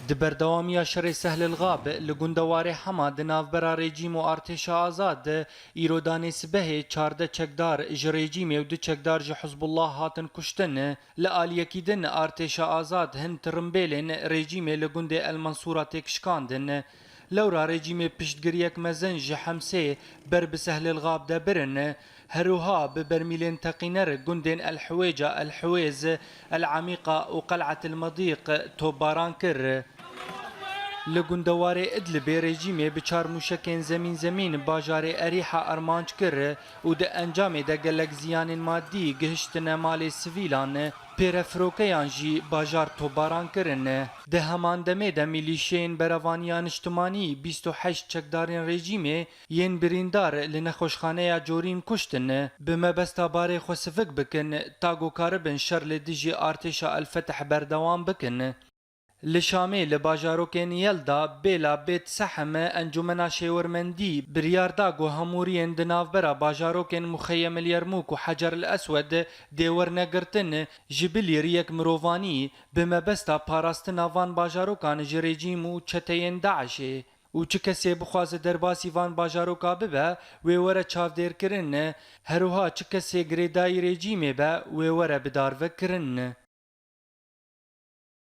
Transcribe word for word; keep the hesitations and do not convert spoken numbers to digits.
Di berdewamiya şerê Sehlil Gab li gunda Warê Hema di navbera rejîm û artêşa azad de îro danê sibehê çardeh çekdar ji rejîmê û du çekdar ji Hizbullah hatin kuştin. Li aliyekî din artêşa azad hin tirimbêlên rejîmê li gundê El Mensûra têkişkandin. Lewra rejîmê piştgiriyek mezin ji Hemsê ber bi Sehlil Gab de birin. Herwiha bi bermîlên teqîner gundên El Hiwêca, El Hiwêz, El Emîqa û Qel'et El Medîq topbaran kir. Li gundewarê Idlibê rejîmê bi çar mûşekên zemîn zemîn bajarê Erîha armanc kir û di encamê de gelek ziyanên madî gihiştine malê sivîlan, pêrefirokeyan jî bajar topbaran kirin. Di heman demê de mîlîşeyên Berevaniya Niştimanî bîst û heşt çekdarên rejîmê yên birîndar li nexweşxaneya Corîn kuştin, bi mebesta barê xwe sivik bikin, ta ku karibin şer li dijî artêşa El Feteh berdewam bikin. Li Şamê li bajarokên Yelda, Bêla, Bêt Sehem, Encûmena Şêwirmendî biryar da ku hemûriyên di navbera bajarokên Muxeyem El Yermûk û Hecer El Eswed dê werne girtin, ji bilî riyek mirovanî bi mebesta parastina van bajarokan ji rejîm û çeteyên DAIŞ'ê û çi kesê bixwaze derbasî van bajaroka bibe, wê were çavdêrkirin, herwiha çi kesê girêdayî rejîmê be, wê were bidarvekirin.